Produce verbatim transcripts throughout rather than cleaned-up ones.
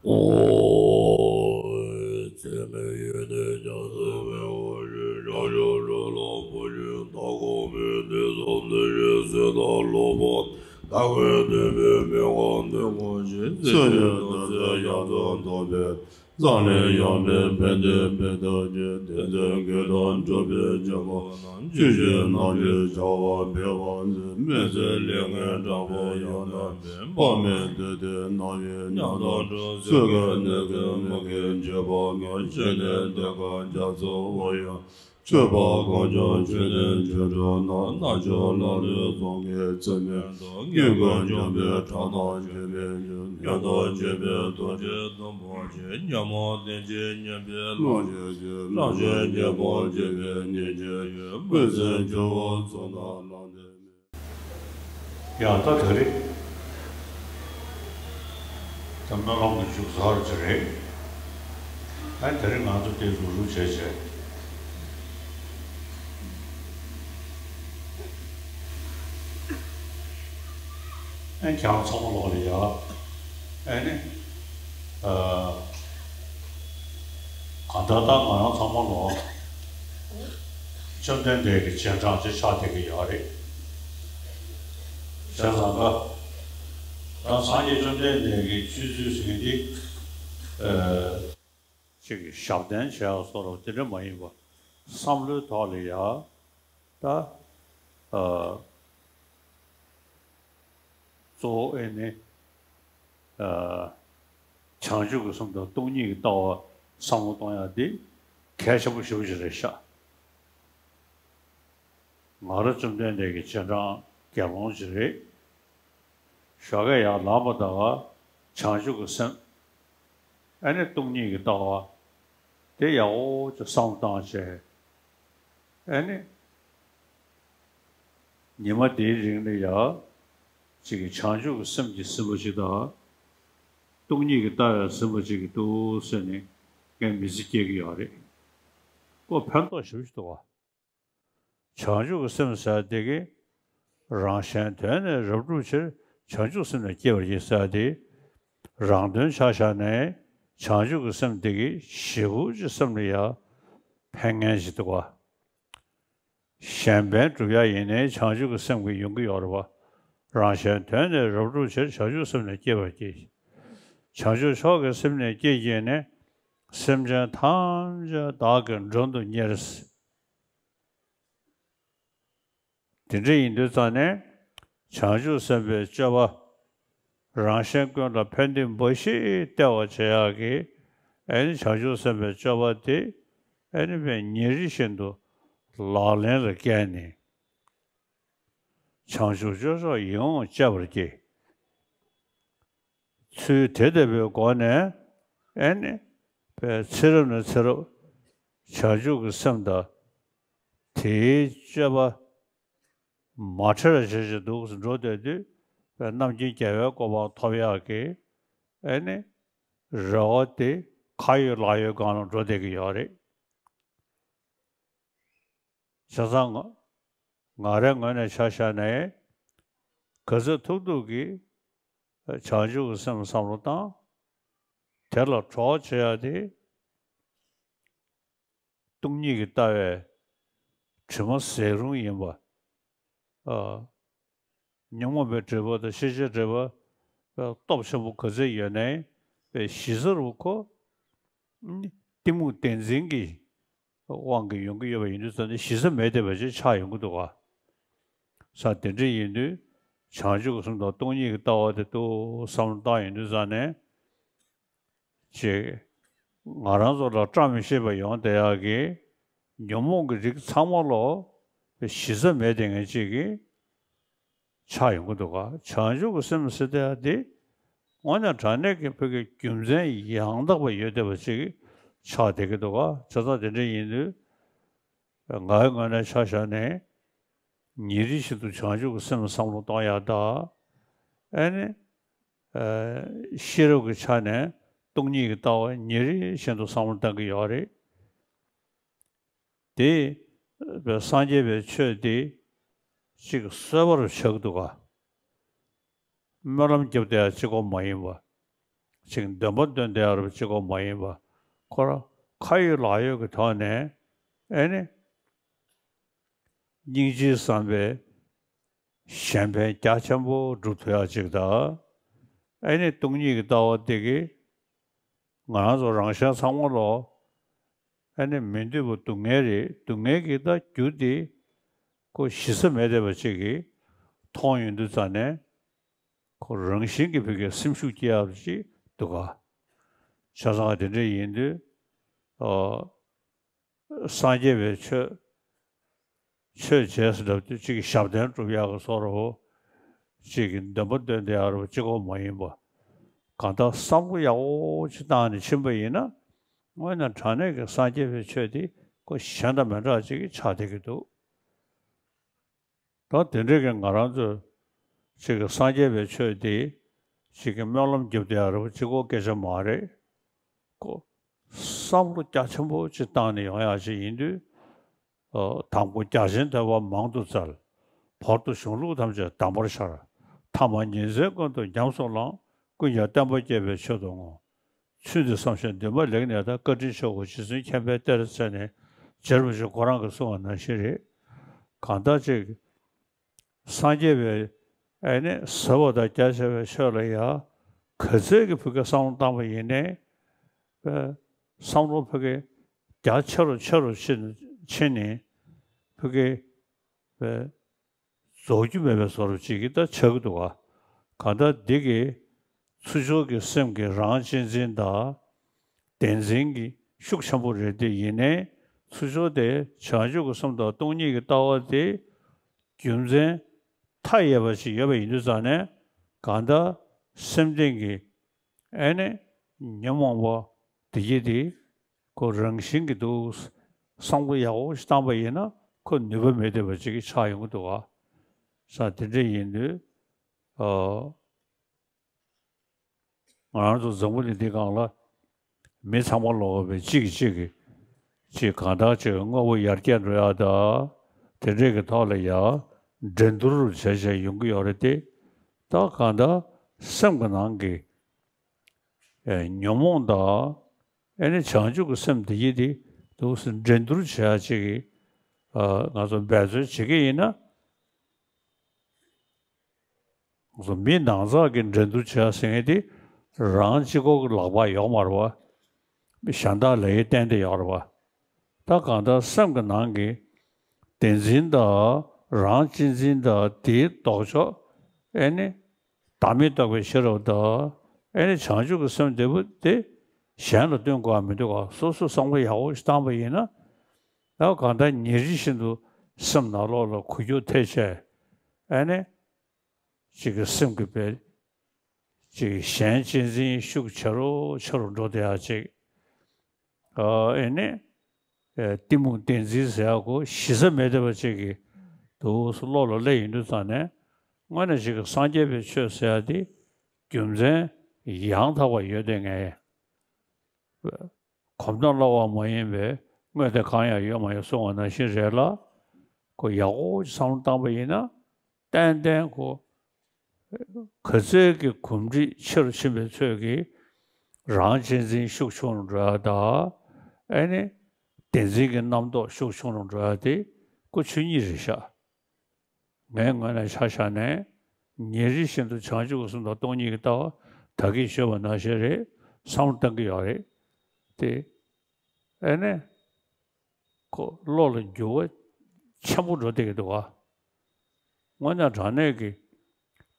ཨོ། ཚད་མེད་ཡུལ་ནི་རྒྱ་མཚོ་བའི་འོག་གི་བྱང་ཆུབ་སྤྱོད་ལམ་པོ་ཆེ་མཐའ་འཁོབ་པའི་གནས་སུ་འདི་ཞེས་གསོལ་བདག་སློབ་དཔོན་དག་པའི་ཐོས་པའི་མི་དབང་སྟོན་པ་ཆེན་ཚེ་ཡི་རྡོ་རྗེ་རྒྱ་མཚོ་ཐོག་པའི་མཛངས་བླུན་ཡོན་ཏན་ཕན་བདེ་འབད་ཐབས་ཀྱི་དེ་ཚེ་མགོན་དང་གྲུབ་པའི་བྱིན་པ་རྣམས་ཆོས་ཀྱི་རྣམ་འཕྲུལ་བྱ་བ་འབད་བར་མཛད། མི་ཚེ་ལས་ངན་དྲག་པོ་ཡང་དག་པའི་དཔག་མེད་བདུད་སྡེ་རྣམས་ཀྱི་ཉམ་ཐག་འགྲོ་ཚུལ་གྱི་གནས་ཚུལ་མི་དགེ་བྱེད་པ་ངན་ཕྱི་ནས་འདོད་ཁམས་རྒྱ་མཚོའི་དབུགས་དབྱུང་། ཆོས་པ་གངས་ལྗོངས་ཆོས་ལྡན་ཆོས་གྲོགས་རྣམས། རྣལ་འབྱོར་ལ་ལུས་རྫོང་གི་ཚེ་མེད་དུ། མངོན་ཀུན་འཇོམས་པའི་ཁྲག་དང་བཅས་པའི་རྒྱུ། ཉན་ཐོས་སྤྱོད་པའི་རྡོ་རྗེ་སྡོང་པོ་ཆེ། ཉོན་མོངས་ལྡན་ཕྱིར་ཉེས་པའི་ལོངས་སྤྱོད་ཀྱི། རང་གཞན་གཉེན་པོ་སྤྱོད་པའི་ཉེས་སྤྱོད་ཡོད། སྨོན་ཚིག་འབྱུང་བ་ཚོགས་དང་ལམ་འབྲས་མེད། ཡང་ད་དེ་རིང་ད་སྨོན་ལམ་གྱི་མཇུག་སླར་ཅིག་རེད། ཨ་ནི་དེ་རིང་ང་ཚོ་དེ་རུབ་རུབ་བྱས་བྱས། ཨ་ནི་ཁྱེད་རང་ཚང་མ་ལོག་ལ་ཡ། ཨ་ནི། ཨ། གང་ལྟར་ད་ང་རང་ཚང་མ་ལོག་བཅོམ་ལྡན་འདས་ཀྱི་རྗེས་འབྲང་ཅིག་ཆགས་བསྡད་ཀྱི་ཡོད་རེད། བྱས་ཙང་ད། ད་སངས་རྒྱས་བཅོམ་ལྡན་འདས་ཀྱི་ཆོས་ཚུལ་ཟེར་མཁན་འདི། ཨ། ཅིག་གི་ཞབས་བརྟན་བྱས་པ་སོགས་ལ་དེ་འདྲ་མ་ཡིན་པ། བསམ་བློའི་ཐོག་ལ་ཡ། ད། ཨ། གཙོ་བོ་ཨེ་ནི། ཨ། བྱང་ཆུབ་ཀྱི་སེམས་དང་སྟོང་ཉིད་ཀྱི་ལྟ་བ་བསམ་བློ་གཏོང་ཡག་འདི་གལ་ཆེན་པོ་ཞེ་པོ་ཅིག་རེད་ཤག་ང་རང་བཅོམ་ལྡན་འདས་ཀྱི་རྗེས་འབྲང་དགེ་སློང་ཅིག་རེད། ཞོགས་ཀས་ཡར་ལངས་པ་དང་བྱང་ཆུབ་ཀྱི་སེམས། ཨ་ནི་སྟོང་ཉིད་ཀྱི་ལྟ་བ་དེ་ཡག་པོ་ཅིག་བསམ་བློ་བཏང་བྱས། ཨ་ནི་ཉི་མ་དེའི་རིང་ལ་ཡ། ཅིག་གི་བྱང་ཆུབ་ཀྱི་སེམས་ཀྱིས་ཟིན་པ་ཅིག་དང་། སྟོང་ཉིད་ཀྱི་ལྟ་བས་ཟིན་པ་ཅིག་གི་འདུག་ཟེར་ནས་ངས་མི་ཚེ་སྐྱེལ་གྱི་ཡོད་རེད། ཁོ་ཕན་ཐོགས་ཞེ་པོ་ཅིག་འདུག་བ། བྱང་ཆུབ་ཀྱི་སེམས་ཟེར་དེ་གི། རང་གཞན་དོན་ནི་རབ་བསྒྲུབ་ཕྱིར། བྱང་ཆུབ་སེམས་ལ་སྐྱེ་བར་བགྱི་ཟེར་དེ། རང་དོན་ཆ་བཞག་ནས་བྱང་ཆུབ་ཀྱི་སེམས་དེ་གི་ཞེ་པོ་ཅིག་སེམས་ལ་ཡ་ཕན་ངེས་ཅིག་འདུག་བ། གཞན་ཕན་སྒྲུབ་ཡ་ཡིན་ནའི་བྱང་ཆུབ་ཀྱི་སེམས་ཀྱི་ཡོང་གི་ཡོད་རེད་བ། རང་གཞན་དོན་ནི་རབ་བསྒྲུབ་ཕྱིར། བྱང་ཆུབ་སེམས་ལ་སྐྱེ་བར་བགྱི། བྱང་ཆུབ་མཆོག་གི་སེམས་ནི་བསྐྱེད་བགྱིས་ནས། སེམས་ཅན་ཐམས་ཅད་བདག་གིས་མགྲོན་དུ་གཉེར། དེ་འདྲ་ཡིན་དུས་ཙང་ནས་བྱང་ཆུབ་སེམས་དཔའི་སྤྱོད་པ། རང་གཞན་ཀུན་ལ་ཕན་བདེ་འབའ་ཞིག་སྟེར་བར་བྱེད་ཡག་གི། ཨ་ནི་བྱང་ཆུབ་སེམས་དཔའི་སྤྱོད་པ་དེ། ཨ་ནི་ཕན་ཉིན་རེ་བཞིན་དུ་ལག་ལེན་ལ་བཀལ་ནས། བྱང་ཆུབ་སྤྱོད་མཆོག་ཡིད་འོང་སྤྱད་པར་བགྱི། ཚུལ་དེ་ལྟ་བུའི་སྒོ་ནས། ཨ་ནི། པའི་ཚེ་རབས་ནས་ཚེ་རབས། བྱང་ཆུབ་ཀྱི་སེམས་དང་། དེའི་སྤྱོད་པ། མ་འཕྲད་པ་བྱེད་ཅིག་འདུག་སེ་འགྲོ་བསྡད་དུས། པའི་རྣམ་མཁྱེན་རྒྱལ་བའི་གོ་འཕང་ཐོབ་ཡག་གི། ཨ་ནི། རེ་བ་དེ་ཁ་ཡོད་ལག་ཡོད་སྒང་ལ་འགྲོ་བསྡད་ཀྱི་ཡོད་རེད། བྱས་ཙང་ང་། ང་རའི་ངོས་ནས་ཆ་བཞག་ནས། ག་ཚོད་ཐུབ་ཐུབ་ཀྱིས། བྱང་ཆུབ་ཀྱི་སེམས་བསམ་བློ་བཏང་། དེ་ལ་གྲོགས་བྱེད་ཡ་དེ། སྟོང་ཉིད་ཀྱི་ལྟ་བའི་དྲི་མ་ཟད་རུང་ཡིན་པ། ཨ། ཉོན་མོངས་པའི་སྒྲིབ་པ་དང་ཤེས་བྱའི་སྒྲིབ་པ། སྟོབས་ཆེན་པོ་ག་ཚོད་ཡོད་ནའི། གཞི་རྩ་རུ་ཁོ། གཏི་མུག་བདེན་འཛིན་གྱི་དབང་གིས་ཡོང་གི་ཡོད་པ་ཡིན་དུས་ཙང་ནས་གཞི་རྩ་མེད་བསྡད་པ་ཅིག་ཆགས་ཡོང་གི་འདུག་ག་ས་དེ་འདྲ་ཡིན་དུས། བྱང་ཆུབ་ཀྱི་སེམས་དང་སྟོང་ཉིད་ཀྱི་ལྟ་བ་དེ་ཏོག་བསམ་བློ་བཏང་ཡོང་དུས་ཙང་ནས། ཅིག་ང་རང་ཚོ་ལ་བཀྲ་མི་ཤིས་པ་ཡོང་བསྡད་ཡག་གི། ཉོན་མོངས་ཀྱི་རིགས་ཚང་མ་ལོ། གཞི་རྩ་མེད་བསྡད་མཁན་ཅིག་གི། ཆགས་ཡོང་གི་འདུག་ག་བྱང་ཆུབ་ཀྱི་སེམས་ཟེར་དེ་འདི། དངོས་གནས་དྲང་གནས་ཀྱི་བོད་ཀྱི་རྒྱུ་མཚན་ཡང་དག་པ་ཡོད་བསྡད་པ་ཅིག་ཆགས་བསྡད་ཀྱི་འདུག་ག་བྱས་ཙང་དེ་འདྲ་ཡིན་དུས། ངའི་ངོས་ནས་ཆ་བཞག་ནས། ཉིན་རེ་བཞིན་དུ་བྱང་ཆུབ་ཀྱི་སེམས་བསམ་བློ་གཏོང་ཡག་དང་། ཨ་ནི། ཤེས་རབ་ཀྱི་ཆ་ནས་སྟོང་ཉིད་ཀྱི་ལྟ་བ་ཉིན་རེ་བཞིན་དུ་བསམ་བློ་གཏོང་གི་ཡོད་རེད། དེ། སངས་རྒྱས་པའི་ཆོས་དེ། གཅིག་གསོད་པར་བྱ་གི་འདུག་ག་སྨོན་ལམ་རྒྱབ་བསྡད་ཡ་གཅིག་པོ་མ་ཡིན་པ། ཅིག་འདོན་པ་འདོན་བསྡད་ཡ་རེད་པ་གཅིག་པོ་མ་ཡིན་པ། ཁོ་རང་ཁ་ཡོད་ལག་ཡོད་ཀྱི་ཐོག་ནས་ཨེ་ནི་སྙིང་རྗེའི་བསམ་པས་གཞན་ཕན་རྒྱ་ཆེན་པོ་སྒྲུབ་ཐུབ་ཡ་ཅིག་དང་། ཨེ་ནི་སྟོང་ཉིད་ཀྱི་ལྟ་བ་དེ་གིས་ང་རང་ཚོ་རང་གཞན་ཚང་མ་ལོ། ཨེ་ནི་མི་འདོད་པ་སྡུག་བསྔལ་རེད། སྡུག་བསྔལ་གྱི་ད་རྒྱུ་དེ་ཁོ་གཞི་རྩ་མེད་བསྡད་པ་ཅིག་གིས་མཐོང་ཡོང་དུས་ཙང་ནས། ཁོ་རང་བཞིན་གྱིས་ཕ་གིའི་སེམས་ཤུགས་སྐྱེ་ཡག་ཅིག་འདུག་ག། བྱས་ཙང་དེ་འདྲ་ཡིན་དུས། ཨ། སངས་རྒྱས་པའི་ཆོས། ཆོས་བྱས་ཟེར་ལབ་དུས་གཅིག་གིས་ཞབས་བརྟན་སྒྲུབ་ཡག་གི་བཟོ་འདྲ་བོ། གཅིག་གིས་འདོན་པ་འདོན་བསྡད་ཡག་རེད་པ་གཅིག་པོ་མ་ཡིན་པ། གང་ལྟར་བསམ་བློ་ཡག་པོ་ཅིག་བཏང་ནས་ཕྱིན་པ་ཡིན་ན། དངོས་གནས་དྲང་གནས་ཀྱི་སངས་རྒྱས་པའི་ཆོས་དེ་ཁོ་གཞན་དང་མི་འདྲ་ཅིག་ཆགས་བསྡད་ཀྱི་འདུག། ད་དེ་འདྲ་གི་ང་རང་ཚོས་ཅིག་གི་སངས་རྒྱས་པའི་ཆོས་འདི་ཅིག་གི་སྨོན་ལམ་རྒྱབ་བསྡད་ཡ་རེད་པ་གཅིག་པོ་སྐད་ཆ་མ་རེད། ཁོ་བསམ་བློ་རྒྱ་ཆེན་པོ་ཅིག་བཏང་ནས་ཡོང་ཡ་ཅིག་ཡིན་དུས། ཨ། དང་པོ་རྒྱ་ཆེན་ཐོས་པ་མང་དུ་བཙལ། བར་དུ་གཞུང་ལུགས་ཐམས་ཅད་གདམས་པར་ཤར། ཐ་མ་ཉིན་མཚན་ཀུན་ཏུ་ཉམས་སུ་བླངས། ཀུན་ཀྱང་བསྟན་པ་རྒྱས་པའི་ཆེད་དུ་བསྔོ། ཚུལ་འདི་བསམ་ཞིང་འདུན་པ་ལེགས་གནས་དང་། བཀའ་དྲིན་ཆེའོ་རྗེ་བཙུན་མཁྱེན་པའི་གཏེར་འཚལ་ནས། རྗེར་མི་ཕྱིན་ཁོ་རང་གིས་གསུངས་པ་ནང་བཞིན་རེད། གང་ལྟར་ཅིག་སངས་རྒྱས་པའི་ཨེ་ནི་ཟབ་པ་དང་རྒྱ་ཆེ་བའི་ཆོས་ལ་ཡ་ག་ཚད་ཀྱི་ཕ་གི་བསམ་བློ་བཏང་པ་ཡིན་ནའི། བསམ་བློ་ཕ་གི་རྒྱ་ཆེ་རུ་ཆེ་རུ་ཕྱིན་ཕྱིན་ནས་ཕ་གི་རྫོགས་རྒྱུ་མེད་པའི་བཟོ་འདྲ་ཅིག་གི་ད་ཆགས་ཀྱི་འདུག་ག། གང་ལྟར་འདི་གི་ཚུར་ཕྱོགས་ཀྱི་སེམས་ཀྱི་རང་གཅེས་འཛིན་དང་བདེན་འཛིན་གྱི་ཤུགས་ཆེན་པོ་རེད་དེ། ཡིན་ནའི་ཚུར་ཕྱོགས་དེ་བྱང་ཆུབ་ཀྱི་སེམས་དང་སྟོང་ཉིད་ཀྱི་ལྟ་བ་དེ་རྒྱུ་མཚན་མཐའ་ཡས་པ་ཞིག་ཡོད་པ་ཡིན་དུས་ཙང་ནས། གང་ལྟར་སེམས་གཏིང་གི་ཨེ་ནི་ཉོན་མོངས་པ་བདེ་སྐྱིད་དེ་ཁོ་རང་བཞིན་གྱི་འདུག། བསམ་བློ་ཡག་པོ་ཞིག་བཏང་པ་ཡིན་ན་ཁོ་ནུས་པ་མེད་བསྡད་པ་ཅིག་གི་ཆགས་ཡོང་གི་འདུག་ག། ས་དེ་འདྲ་ཡིན་དུས། ཨ། ང་རང་ཚོ་འཛམ་བུ་གླིང་འདི་སྒང་ལ་མི་ཚང་མ་ལོག་པའི་གཅིག་གིས་གཅིག་གིས་ཅིག་གང་ལྟར་ཅིག་དངོས་པོ་ཡར་རྒྱས་འགྲོ་ཡག་དང་དེ་འདྲས་ཀྱི་ཐོག་ལ་ཡ་འགྲན་བསྡུར་བྱས་བྱས་ཡོང་གི་ཡོད་རེད་དེ། ད་གང་ལྟར་སེམས་ཀྱི་ནང་གི་ཨེ་ཉོན་མོངས་དང་ཨེ་ནི་བྱང་ཆུབ་ཀྱི་སེམས་དེ་ཡིད་དེ་འདུག་སེ་འགྲན་བསྡུར་བྱེད་ཡ་ཅིག་གི་ཨ་ང་ཚོ་འབད་རྩོལ་བྱེད་ཀྱི་ཡིན་ན། ང་ཚོ་མི་ནང་ཚགས་ཀྱི་འགྲན་བསྡུར་བྱེད་ཡ་ཟེར་མཁན་དེ་རང་གཅིག་པོ་གི་ལག་པ་ཡོད་མ་རེད་པ། མི་གཞན་དག་ལ་ཡི་བརྟེན་ཏེ་ཡོད་རེད་པ། ད་གང་ལྟར་སེམས་ཀྱི་ནང་གི་བདེན་འཛིན་དང་རང་གཅེས་འཛིན་དང་དེའི་ལྡོག་ཕྱོགས་ཨེ་ནི་བདག་མེད་རྟོགས་པའི་ཤེས་རབ་དང་། ཨེ་ནི་བྱང་ཆུབ་ཀྱི་སེམས་དེ་བུ་དེ་གཞན་ལ་སྟོན་དགོས་པ་མི་འདུག་ག། སོ་སོས་བསམ་བློ་ཡག་པོ་ཞིག་བཏང་པ་ཡིན་ན། ད་གང་ལྟར་ཉིན་རེ་བཞིན་དུ་སེམས་ནང་ལོགས་ལ་འགུལ་སྐྱོད་ཐེབས་བྱས། ཨེ་ནི་གཅིག་གི་སེམས་ཀྱི་དཔེ་གཅིག་གཞན་གཅེས་འཛིན་ཤུགས་ཆེ་རུ་ཆེ་རུ་འགྲོ་བསྡད་ཡ་ཅིག། ཨ་ཨེ་ནི་ཨེ་གཏི་མུག་བདེན་འཛིན་ཟེར་ཡ་གོ་གཞི་རྩ་མེད་བསྡད་པ་ཅིག་གི་འདུག་སེ་བློ་ལ་སླེབས་ཡོང་དུས་ཙང་ནས། དངོས་གནས་ཅིག་གི་སངས་རྒྱས་པའི་ཆོས་ཟེར་ཡ་དེ་རྒྱུ་མཚན་ཡང་དག་པ་ཡོད་བསྡད་ངེས། གོམས་དང་སླ་བ་མ་ཡིན་པའི་དངོས་དེ་གང་ཡང་ཡོད་མ་ཡིན་གསུངས་པ་ནང་བཞིན་རེད་ལ། ཁོ་ཡག་པོ་བསམ་བློ་བཏང་པ་ཡིན་ན། ཏན་ཏན་ཁོ་ག་ཚོད་ཀྱི་གོམས་འདྲིས་ཆེ་རུ་ཕྱིན་པའི་ཚོད་ཀྱིས་རང་གཅེས་འཛིན་ཤུགས་ཆུང་རུ་འགྲོ་ཡ་དང་། ཨེ་ནི་བདེན་འཛིན་གྱི་རྣམ་རྟོག་ཤུགས་ཆུང་རུ་འགྲོ་ཡ་དེ་ཁོ་ཆོས་ཉིད་རེད་ཤག། ངའི་ངོས་ནས་ཆ་བཞག་ནས་ཉིན་རེ་བཞིན་དུ་བྱང་ཆུབ་ཀྱི་སེམས་དང་སྟོང་ཉིད་ཀྱི་ལྟ་བ་ད་གིན་ཞུས་པ་ནང་བཞིན་རེད། བསམ་བློ་གཏང་གི་ཡོད་རེད་དེ། ཨེ་ནས་ཁོ་བློ་ལ་འགྱུར་བ་ཆེན་པོ་འགྲོ་བསྡད་ཀྱི་འདུག་ག། དངོས་གནས་དྲང་གནས་ཀྱི་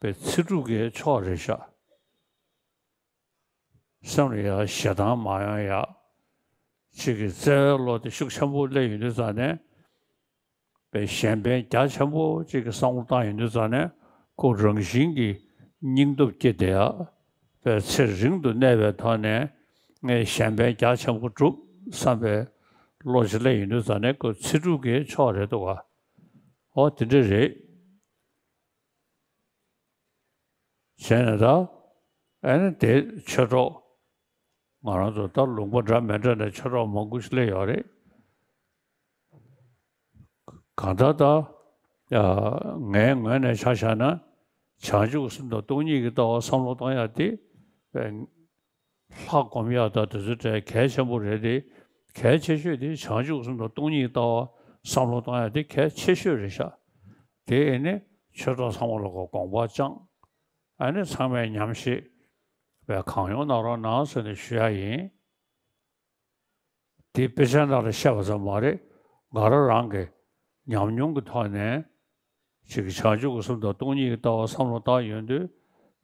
པའི་ཚེ་སྒྲུབ་ཀྱི་མཆོག་རེད་ཤག། སེམས་ལ་ཡང་ཞེ་སྡང་མ་ཡོང་ཡག་ཅིག་གི་བརྩེ་བའི་བློ་དེ་ཤུགས་ཆེན་པོ་སླེབས་ཡོང་དུས་ཙང་ནས། པའི་གཞན་ཕན་རྒྱ་ཆེན་པོ་ཅིག་གི་བསམ་བློ་བཏང་ཡོང་དུས་ཙང་ནས་ཁོ་རང་བཞིན་གྱིས་སྙིང་སྟོབས་སྐྱེ་བསྡད་ཡག། པའི་ཚེ་རིང་དུ་གནས་པའི་ཐོག་ནས་ངས་གཞན་ཕན་རྒྱ་ཆེན་པོ་སྒྲུབ་བསམ་པའི་བློ་ཅིག་སླེབས་ཡོང་དུས་ཙང་ནས་ཁོ་ཚེ་སྒྲུབ་ཀྱི་མཆོག་རེད་འདུག་ག། འོ་དེ་འདྲ་རེད། བྱས་ནས་ད་ཨ་ནི་དེ་ཆོས་གྲོགས་ང་རང་ཚོ་ད་ལུང་པ་འདྲ་མི་འདྲ་ནས་ཆོས་གྲོགས་མང་པོ་ཞིག་སླེབས་ཡོད་རེད། གང་ལྟར་ད་ཡ་ངའི་ངོས་ནས་ཆ་བཞག་ན་བྱང་ཆུབ་སེམས་དང་སྟོང་ཉིད་ཀྱི་ལྟ་བ་བསམ་བློ་གཏོང་ཡ་དེ་ཨ་ ལྷ་སྒོམ་ཡག་དང་དེ་ཚོ་གྲས་གལ་ཆེན་པོ་རེད་དེ། གལ་ཆེ་ཤོས་དེ་བྱང་ཆུབ་གསུམ་དང་སྟོང་ཉིད་ཀྱི་ལྟ་བ་བསམ་བློ་གཏོང་ཡག་དེ་གལ་ཆེ་ཤོས་རེད་ཤག་དེ་ཨེ་ནི་ཆོས་གྲོགས་ཚང་མ་ལ་གོ་དགོངས་པ་བཅངས། ཨ་ནི་ཚང་མས་ཉམས་ཞིབ་པའི་གང་ཡོང་གནང་རོགས་གནང་ཟེར་ནས་ཞུ་ཡག་ཡིན། དེ་དཔེ་ཆ་ནང་ལ་བཤད་པ་ཙམ་མ་རེད། ང་རང་རང་གི་ཉམས་མྱོང་གི་ཐོག་ནས་ཅིག་བྱང་ཆུབ་ཀྱི་སེམས་དང་སྟོང་ཉིད་ཀྱི་ལྟ་བ་བསམ་བློ་བཏང་ཡོང་དུས་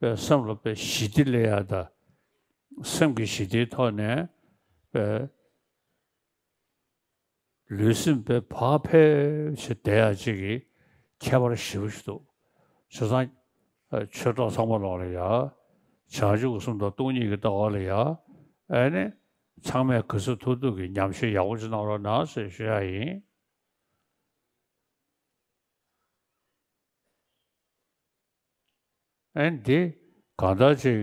དཔེ་སེམས་ལ་དཔེ་ཞི་བདེ་སླེབས་ཡག་དང་། སེམས་ཀྱི་ཞི་བདེའི་ཐོག་ནས་དཔེ་ལུས་སེམས་དཔེ་བག་ཕེབས་བྱས་བསྡད་ཡག་ཅིག་གི་ཁྱད་པར་ཞེ་པོ་ཞིག་འདུག་བྱས་ཙང་ཆོས་གྲོགས་ཚང་མ་ལོག་ལ་ཡ། བྱང་ཆུབ་ཀྱི་སེམས་དང་སྟོང་ཉིད་ཀྱི་ལྟ་བ་ལ་ཡ། ཨེ་ནི། ཚང་མས་ག་ཚོད་ཐུབ་ཐུབ་ཀྱི་ཉམས་ཞིབ་ཡག་པོ་ཅིག་གནང་རོགས་གནང་ཟེར་ཞུ་ཡག་ཡིན། ཨེ་ནི་འདི་གང་ལྟར་ཅིག་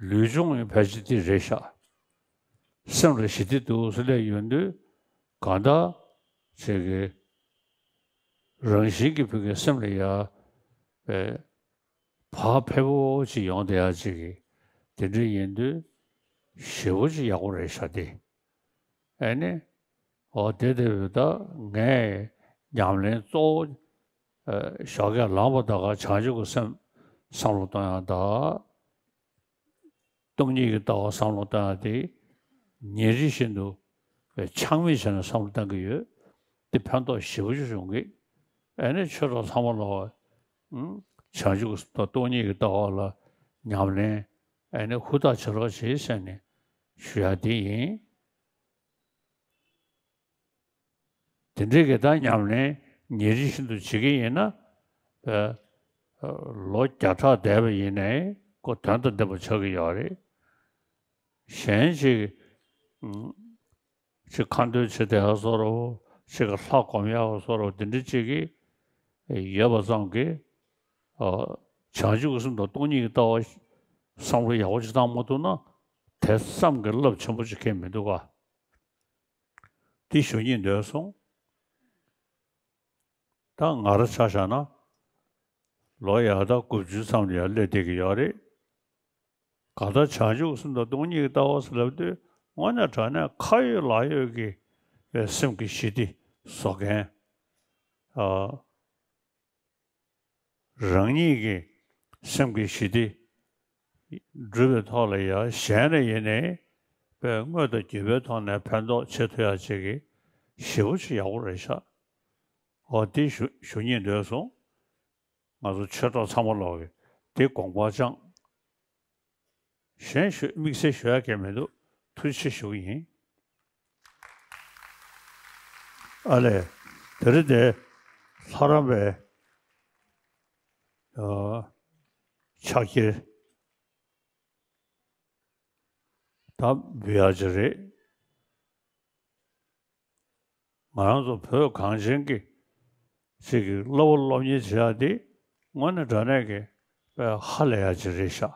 ལུས་སྦྱོང་གི་ཕལ་ཆེར་འདི་རེད་ཤག་སེམས་ལ་ཞི་བདེ་འདུག་ཟེར་ལས་ཡོང་དུས་གང་ལྟར་ཅིག་གི་རང་བཞིན་གྱི་བུ་གའི་སེམས་ལ་ཡ་བའི་བག་ཕེབས་པོ་ཅིག་ཡོང་བསྡད་ཡག་ཅིག་གི་དེ་འདྲ་ཡིན་དུས་ཞེ་པོ་ཅིག་ཡག་པོ་རེད་ཤག་དེ། ཨེ་ནི། འོ་དེ་དེ་བས་ད་ངས་ཉམས་ལེན་གཙོ་བོ་ཞོགས་ཀས་ལངས་པ་ད་ག་བྱང་ཆུབ་ཀྱི་སེམས་བསམ་བློ་གཏོང་ཡག་དང་། སྟོང་ཉིད་ཀྱི་ལྟ་བ་བསམ་བློ་གཏོང་ཡག་དེ་ཉིན་རེ་བཞིན་དུ་ཆག་མེད་བྱས་ནས་བསམ་བློ་གཏོང་གི་ཡོད། དེ་ཕན་ཐོགས་ཞེ་པོ་ཅིག་བྱུང་གི། ཨེ་ནི་ཆོས་གྲོགས་ཚང་མ་ལོག་བྱང་ཆུབ་ཀྱི་སྟོང་ཉིད་ཀྱི་ལྟ་བ་ལ་ཉམས་ལེན་ཨེ་ནི་ཧུར་ཐག་བྱེད་རོགས་བྱེད་ཟེར་ནས་ཞུ་ཡག་དེ་ཡིན། དེ་འདྲའི་གི་ད་ཉམས་ལེན་ཉིན་རེ་བཞིན་དུ་བྱེད་ཀྱི་ཡིན་ན། ལོ་བརྒྱ་ཕྲག་འདས་པ་ཡིན་ནའི་ཁོ་དོན་དང་ལྡན་པ་ཆགས་ཀྱི་ཡོད་རེད། གཞན་ཞིག་ཅིག་ཁ་འདོན་བྱེད་བསྡད་ཡག་བཟོ་འདྲ་བོ། ཅིག་གི་ལྷ་སྒོམ་ཡག་བཟོ་འདྲ་བོ་འདི་འདྲ་ཅིག་གི་ཡོད་པ་ཙམ་གྱིས་བྱང་ཆུབ་ཀྱི་སེམས་དང་སྟོང་ཉིད་ཀྱི་ལྟ་བ་བསམ་བློ་ཡག་པོ་ཅིག་བཏང་མ་ཐུབ་ན་དེ་ཙམ་གྱིས་རླབས་ཆེན་པོ་ཅིག་ཁེལ་མི་འདུག་ག་འདི་ཞུ་སྙིང་འདོད་སོང་། ད་ང་རང་ཆ་བཞག་ན་ལོ་ཡག་ད་དགུ་བཅུ་ཙམ་ལ་ཡང་སླེབས་བསྡད་ཀྱི་ཡོད་རེད། གང་ལྟར་བྱང་ཆུབ་སེམས་དང་སྟོང་ཉིད་ཀྱི་ལྟ་བ་ཟེར་ལབ་དུས་དངོས་གནས་དྲང་གནས་ཁ་ཡོད་ལག་ཡོད་ཀྱི་སེམས་ཀྱི་ཞི་བདེ་བཟོ་མཁན། ཨ། རང་ཉིད་ཀྱི་སེམས་ཀྱི་ཞི་བདེ་སྒྲུབ་པའི་ཐོག་ལ་ཡང་གཞན་ལ་ཡིན་ནའི་དཔེ་དངོས་དང་བརྒྱུད་པའི་ཐོག་ནས་ཕན་ཐོགས་བྱེད་ཐུབ་ཡག་ཅིག་གི་ཞེ་པོ་ཅིག་ཡག་པོ་རེད་ཤག་འོ་དེ་ཞུ་ཞུ་སྙིང་འདོད་སོང་། ང་ཚོ་ཆོས་གྲོགས་ཚང་མ་ལོག་གིས་དེ་དགོངས་པ་བཅངས། གཞན་ཞུ་དམིགས་བསལ་ཞུ་ཡག་གང་མི་འདུག་ཐུགས་རྗེ་ཆེ་ཞུ་གི་ཡིན། ཨ་ལས། དེ་རིང་དེ་ལྷ་རམས་པའི་ཕྱག་འཁྱེར་ད་འབུལ་ཡག་ཅིག་རེད། ང་རང་ཚོ་བོད་གངས་ཅན་གྱི་ཅིག་གི་སློབ་པ་སློབ་གཉེར་བྱེད་ཡག་འདི་དངོས་གནས་དྲང་གནས་ཀྱི་དཔེ་ཧ་ལས་ཡག་ཅིག་རེད་ཤག་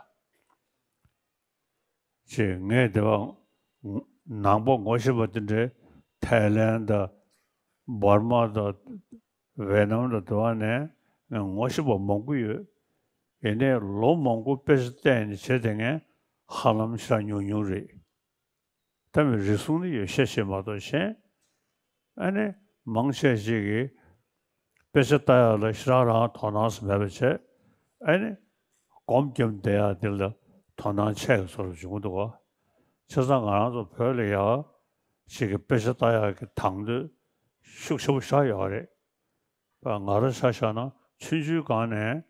ཅིག་ངས་དེ་བ་ནང་པ་ངོ་ཤེས་པ་དེ་འདྲའི་ཐའི་ལན་དང་འབར་མ་དང་ཝེ་ནམ་དང་དེ་བ་ནས་ངས་ངོ་ཤེས་པ་མང་པོ་ཡོད། ཡིན་ནའི་ལོ་མང་པོ་དཔེ་ཆ་བལྟས་ནས་བྱས་དེ་ངས་ཧ་ལམ་ཤ་ཉུང་ཉུང་རེད། ད་མི་རེ་ཟུང་ནི་ཡོད་ཤས་ཤིག་མ་གཏོགས་གཞན། ཨ་ནི་མང་ཆེ་ཞིག་གིས་དཔེ་ཆ་ལྟ་ཡག་ལ་ཞེ་དྲག་རང་དོ་སྣང་སུ་མེད་པ་བྱས། ཨ་ནི་སྒོམ་བརྒྱབ་བསྡད་ཡག་འདི་ལ་དོ་སྣང་ཆེ་བའི་བཟོ་འདྲ་བྱུང་འདུག་ག་བྱས་ཙང་ང་རང་ཚོ་བོད་ལ་ཡག་ཞིག་གི་དཔེ་ཆ་ལྟ་ཡག་གི་དང་དོད་ཤུགས་ཆེ་པོ་ཞིག་ཡོད་རེད། ང་རང་ཆ་བཞག་ན་ཆུང་ཆུང་སྒང་ནས་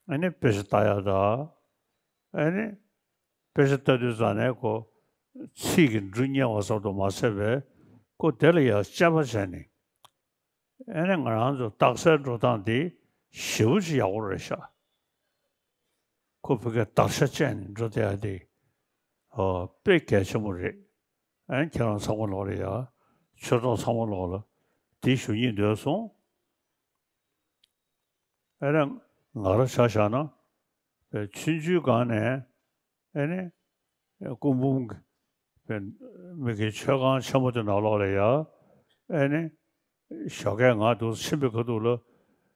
ཨ་ནི་དཔེ་ཆ་ལྟ་ཡག་དང་། ཨ་ནི་དཔེ་ཆ་ལྟ་དུས་ཙ་ནས་ཁོ་ཚིག་གི་འབྲུ་རྙེད་པ་ཙམ་དུ་མ་ཟད་པའི་ཁོ་དེ་ལ་ཡང་དཔྱད་པ་བྱས་ནས། ཨ་ནི་ང་རང་ཚོ་རྟགས་གསལ་འགྲོ་སྟངས་དེ་ཞེ་པོ་ཅིག་ཡག་པོ་རེད་ཤག་ཁོ་བོད་སྐད་དག་ཆ་བཅད་ནས་འགྲོ་བསྡད་ཡག་དེ། ཨོ་དཔེ་གལ་ཆེན་པོ་རེད། ཨ་ནི་ཁྱེད་རང་ཚང་མ་ལོག་ལ་ཡ། ཆོས་གྲོགས་ཚང་མ་ལོག་ལ་དེ་ཞུ་སྙིང་འདོད་སོང་། ཨ་ནི་ང་རང་ཆ་བཞག་ན། ཆུང་ཆུང་སྒང་ནས་ཨ་ནི་སྐུ་འབུམ་གྱི་མི་གི་མཆོད་ཁང་ཆེན་པོ་དེ་ནང་ལོགས་ལ་ཡ། ཨ་ནི་ཞོགས་ཀས་ང་འདུག་ཕྱིན་པའི་ཁ་ཐུག་ལ་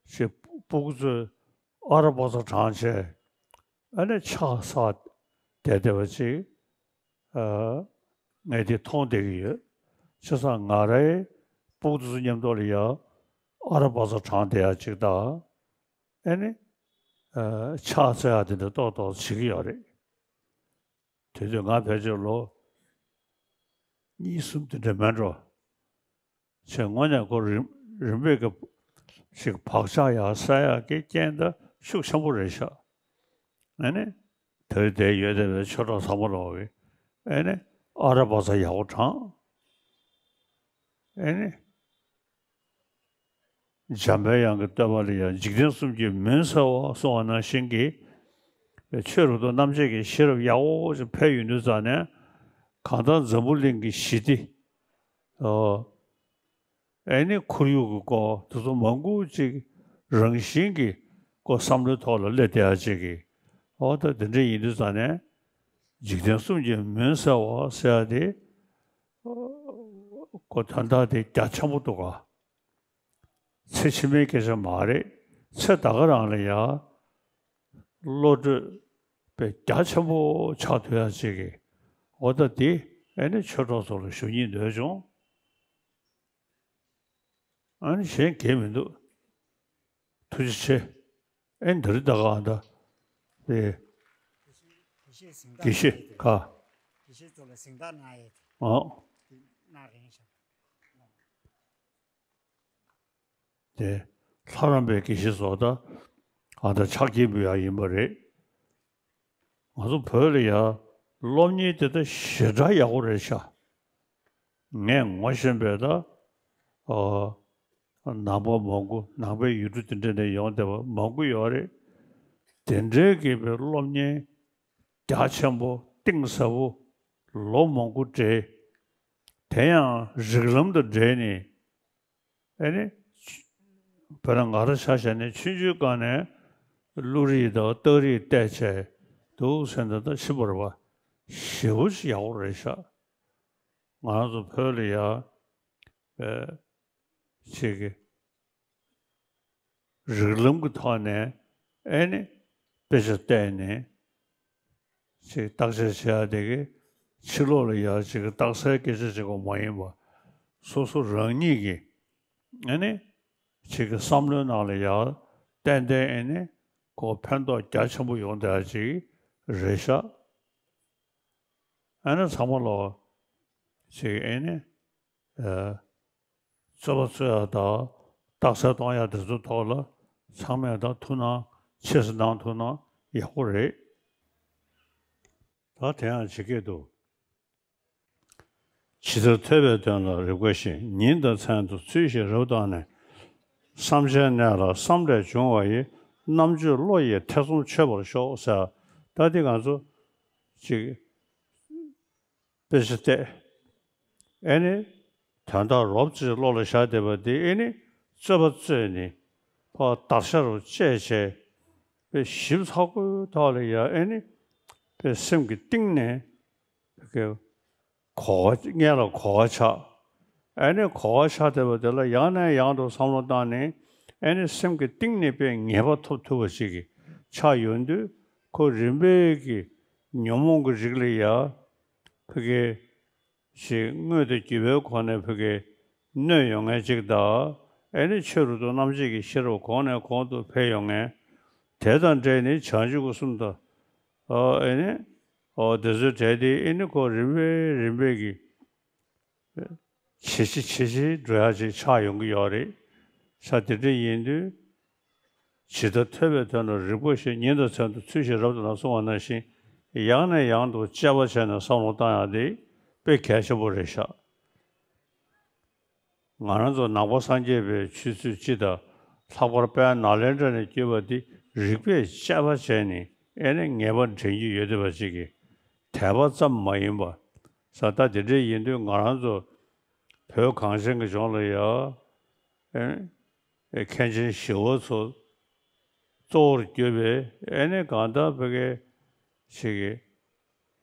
ཅིག་སྤུ་གུ་ཚོས་ཨ་ར་པ་ཚ་བགྲངས་བྱས། ཨ་ནི་ཕྱག་འཚལ། བསྡད་བསྡད་པ་ཅིག་ཨ། ངས་དེ་མཐོང་བསྡད་ཀྱི་ཡོད། བྱས་ཙང་ང་རའི་སྤུ་གུ་དེ་ཚོ་མཉམ་དུ་ལ་ཡ་ཨ་ར་བ་ཚ་དྲངས་བསྡད་ཡ་ཅིག་དང་། ཨེ་ནི། ཨ། ཕྱག་འཚལ་ཡ་དེ་འདྲ་ཏོག་ཏོག་བྱེད་ཀྱི་ཡོད་རེད། དེ་དུས་ང་ཕལ་ཆེར་ལོ་གཉིས་གསུམ་དེ་འདྲ་མེད་འགྲོ། བྱས་དངོས་གནས་ཁོ་རིམ་རིམ་པས་ཀྱི་ཞིག་བག་ཆགས་ཡར་སད་ཡག་གི་རྐྱེན་ད་ཤུགས་ཆེན་པོ་རེད་ཤག་ཨ་ནི། དེ་རིང་འདིར་ཡོད་བསྡད་པའི་ཆོས་གྲོགས་ཚང་མ་ལོག་གིས་ཨ་ནི་ཨ་ར་བ་ཚ་ཡག་པོ་དྲངས། ཨ་ནི། འཇམ་པའི་དབྱངས་ཀྱི་བསྟོད་པ་ལ་ཡང་འཇིག་རྟེན་གསུམ་གྱི་མུན་སེལ་བ་གསུངས་པ་ནང་བཞིན་གྱི་ཆོས་རབ་ཏུ་རྣམ་འབྱེད་ཀྱི་ཤེས་རབ་ཡག་པོ་ཞིག་འཕེལ་ཡོང་དུས་ཙང་ནས། གང་ལྟར་འཛམ་བུ་གླིང་གི་ཞི་བདེ། ཨོ། ཨེ་ནི་ཁོར་ཡུག་གི་སྐོར་དེ་ཚོ་མང་པོ་ཅིག་རང་བཞིན་གྱི་སྐོར་བསམ་བློའི་ཐོག་ལ་སླེབས་བསྡད་ཡ་ཅིག་གི། ཨོ་ད་དེ་འདྲ་ཡིན་དུས་ཙང་ནས་འཇིག་རྟེན་གསུམ་གྱི་མུན་སེལ་བ་ཟེར་ཡ་དེ། ཨོ། ཁོ་དོན་དག་དེ་རྒྱ་ཆེན་པོ་འདུག་ག་ཚེ་ཕྱི་མའི་སྐད་ཆ་མ་རེད། ཚེ་ད་ག་རང་ལ་ཡ་བློ་གྲོས་པའི་རྒྱ་ཆེན་པོ་ཆགས་ཐུབ་ཡ་ཅིག་གི། འོ་ད་འདི་ཨེ་ནི་ཆོས་གྲོགས་ཚོ་ལ་ཞུ་སྙིང་འདོད་བྱུང་། ཨ་ནི་གཞན་གང་མི་འདུག་ཐུགས་རྗེ་ཆེ། ཨེ་འདི་རི་ད་ག་ཨ་ད། དེ། དགེ་བཤེས་གཟེངས་རྟགས་དགེ་བཤེས་ག་དགེ་བཤེས་ཚོ་ལ་གཟེངས་རྟགས་གནང་ཡས་དེ། ཨོ། དེ་གནང་རན་ཤག་དེ། ལྷ་རམས་པའི་དགེ་བཤེས་ཚོ་ད་ཨ་ད་ཕྱག་སྐྱིད་འབུལ་ཡག་ཡིན་པ་རེད། ང་ཚོ་བོད་ལ་ཡ་སློབ་གཉེར་དེ་ད་ཞེ་དྲག་ཡག་པོ་རེད་ཤག་ངས་ངོ་ཤེས་པའི་ད། ཨ། ནང་པ་མང་པོ་ནང་པའི་ཡུལ་གྲུ་དེ་འདྲ་ནས་ཡོང་བསྡད་པ་མང་པོ་ཡོད་རེད། དེ་འདྲའི་གི་པའི་སློབ་གཉེར་རྒྱ་ཆེན་པོ་གཏིང་ཟབ་པོ་ལོ་མང་པོ་འབྲེལ། དེ་ཡང་རིགས་ལམ་དང་འབྲེལ་ནས། ཨེ་ནི། བོད་ན་ང་རང་ཆ་བཞག་ནས་ཆུང་ཆུང་སྒང་ནས་བློ་རིག་དང་རྟགས་རིག་བལྟས་བྱས་འདུག་ཟེར་ན་ད་ཤི་བར་བ་ཞེ་པོ་ཅིག་ཡག་པོ་རེད་ཤག་ང་རང་ཚོ་བོད་ལ་ཡ། ཨེ། ཅིག་གི་རིགས་ལམ་གྱི་ཐོག་ནས་ཨེ་ནི་དཔེ་ཆ་བལྟས་ནས་ཅིག་བརྟག་དཔྱད་བྱེད་ཡ་དེ་གི་ཕྱི་ལོགས་ལ་ཡ་ཅིག་གི་རྟགས་གསལ་སྐད་ཆ་ཅིག་གོ་མ་ཡིན་པ། སོ་སོ་རང་ཉིད་ཀྱི་ཨེ་ནི་ཅིག་གི་བསམ་བློའི་ནང་ལ་ཡ་ཏན་ཏན་ཨེ་ནི་ཁོ་ཕན་ཐོགས་རྒྱ་ཆེན་པོ་ཡོང་བསྡད་ཡ་ཅིག་རེད་ཤག་ཨེ་ནི་ཚང་མ་ལོ་ཅིག་ཨེ་ནི། ཨ། རྩོད་པ་རྩོད་ཡ་དང་རྟགས་གསལ་གཏོང་ཡ་དེ་ཚོའི་ཐོག་ལ་ཚང་མས་ད་ཐུགས་སྣང་ཆེ་ཙམ་གནང་ཐུབ་ན་ཡག་པོ་རེད། ད་དེ་ཡང་ཇི་སྐད་དུ། ཇི་ལྟར་ཐོས་པའི་དོན་ལ་རིག་པ་བཞིན། ཉིན་དང་མཚན་དུ་ཚུལ་བཞིན་རབ་བརྟགས་ནས། བསམ་བྱའི་གནས་ལ་བསམ་ལས་བྱུང་བ་ཡི། རྣམ་དཔྱོད་བློ་ཡིས་ཐེ་ཚོམ་ཆོད་པར་ཤོག་ཟེར། ད་འདི་ང་ཚོ་ཅིག་དཔེ་ཆ་བལྟས། ཨེ་ནི། དོན་དག་རོབ་ཙམ་བློ་ལ་ཤར་བསྡད་པ་འདི་ཨེ་ནི། རྩོད་པ་རྩོད་ནི། ཕར་བདར་ཤ་རུ་བཅད་བྱས། དཔེ་ཞིབ་ཚགས་པོའི་ཐོག་ལ་ཡ་ཨེ་ནི། དཔེ་སེམས་ཀྱི་གཏིང་ནས། དཔེ་གོ་བ་སྔོན་ལ་གོ་བ་ཆགས། ཨེ་ནི་གོ་བ་ཆགས་བསྡད་པ་དེ་ལ་ཡང་ནས་ཡང་དུ་བསམ་བློ་བཏང་ནས། ཨེ་ནི་སེམས་ཀྱི་གཏིང་ནས་དཔེ་ངེས་པ་ཐོབ་ཐུབ་པ་ཞིག་གི་ཆགས་ཡོང་དུས། ཁོ་རིམ་པས་ཀྱི་ཉོན་མོངས་ཀྱི་རིགས་ལ་ཡ། ཕ་གི་ཞིག་དངོས་དང་བརྒྱུད་པའི་སྒོ་ནས་ཕ་གི་གནོད་ཡོང་མཁན་ཅིག་དང་། ཨེ་ནི་ཆོས་རབ་ཏུ་རྣམ་འབྱེད་ཀྱི་ཤེས་རབ་གོང་ནས་གོང་དུ་འཕེལ་ཡོང་མཁན། དེ་དང་འབྲེལ་ནས་བྱང་ཆུབ་ཀྱི་གསུང་དང་། ཨ། ཨེ་ནི། ཨོ་དེ་ཚོའི་གྲས་དེ་ཨེ་ནི་ཁོ་རིམ་པས་རིམ་པས་ཀྱི་ཇེ་ཆེ་ཇེ་ཆེ་འགྲོ་ཡག་ཅིག་ཆགས་ཡོང་གི་ཡོད་རེད། ས་དེ་འདྲ་ཡིན་དུས། ཇི་ལྟར་ཐོས་པའི་དོན་ལ་རིག་པ་བཞིན། ཉིན་དང་མཚན་དུ་ཚུལ་བཞིན་རབ་བརྟགས་ནས་གསུངས་པ་ནང་བཞིན། ཡང་ནས་ཡང་དུ་དཔྱད་པ་བྱས་ནས་བསམ་བློ་བཏང་ཡག་དེ་དཔེ་གལ་ཆེན་པོ་རེད་ཤག་ང་རང་ཚོ་ནང་པ་སངས་རྒྱས་པའི་ཆོས་ཚུལ་སྤྱི་དང་། ལྷག་པར་དཔལ་ནཱ་ལེནྡྲ་ནས་བརྒྱུད་པ་འདི་རིགས་པས་དཔྱད་པ་བྱས་ནས་ཨེ་ནི་ངེས་པ་འདྲེན་རྒྱུ་ཡོད་བསྡད་པ་ཅིག་གི་དད་པ་ཙམ་མ་ཡིན་པ། ས་ད་དེ་འདྲ་ཡིན་དུས་ང་རང་ཚོ་བོད་གངས་ཅན་གྱི་ལྗོངས་ལ་ཡ། ཨེ། མཁན་ཆེན་ཞི་བ་འཚོ་གཙོ་བོར་གྱུར་པའི་ཨེ་ནི་གང་ལྟར་བོད་སྐད་ཞིག་གི་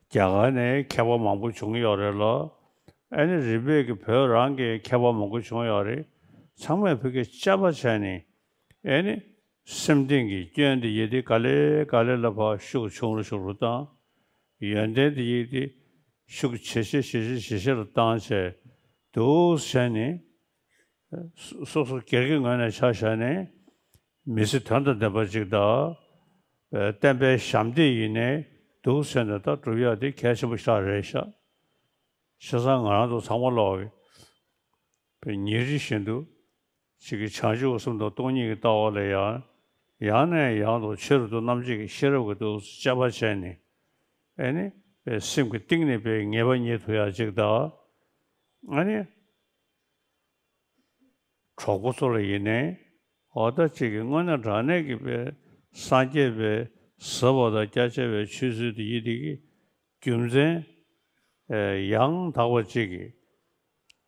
རྒྱ་གར་ནས་མཁས་པ་མང་པོ་བྱུང་ཡོད་རེད་ལ། ཨེ་ནི་རིམ་པས་ཀྱི་བོད་རང་གི་མཁས་པ་མང་པོ་བྱུང་ཡོད་རེད། ཚང་མས་བོད་སྐད་དཔྱད་པ་བྱས་ནས་ཨེ་ནི་སེམས་གཏིང་གི་སྐྱོན་དེ་ཡེ་དེ་ག་ལེ་ག་ལེ་ལ་ཕར་ཤུགས་ཆུང་རུ་ཆུང་རུ་བཏང་། ཡོན་ཏན་དེ་ཡིས་དེ་ཤུགས་ཇེ་ཆེ་ཇེ་ཆེ་ཇེ་ཆེ་ལ་བཏང་བྱས་འདུག་བྱས་ནས། སོ་སོ་སྒེར་གྱི་ངོས་ནས་ཆ་བཞག་ནས་མི་ཚེ་དོན་དང་ལྡན་པ་ཅིག་དང་། བསྟན་པའི་ཞབས་འདེགས་ཡིན་ནའི་འདུག་བྱས་ནས་ད་སྒྲུབ་ཡག་དེ་གལ་ཆེན་པོ་ཞིག་རེད་ཤག་བྱས་ཙང་ང་རང་ཚོ་ཚང་མ་ལོག་པའི་ཉིན་རེ་བཞིན་དུ་ཅིག་གི་བྱང་ཆུབ་གསུམ་དང་སྟོང་ཉིད་ཀྱི་ལྟ་བ་ལ་ཡང་ཡང་ནས་ཡང་དུ་ཆེ་རུ་དུ་རྣམ་འབྱེད་ཀྱི་ཤེས་རབ་ཀྱི་ཏུ་དཔྱད་པ་བྱས་ནས། ཨེ་ནི་པའི་སེམས་ཀྱི་གཏིང་ནས་པའི་ངེས་པ་རྙེད་ཐུབ་ཡག་ཅིག་དང་། ཨེ་ནི་གྲོགས་པོ་ཚོ་ལ་ཡིན་ནའི་འོ་ད་ཅིག་གི་དངོས་གནས་དྲང་གནས་ཀྱི་པའི་སངས་རྒྱས་པའི་ཟབ་པ་དང་རྒྱ་ཆེ་བའི་ཆོས་ཚུལ་དེ་ཡིན་དེ་གི་རྒྱུ་མཚན་ཡང་དག་པ་ཅིག་གི་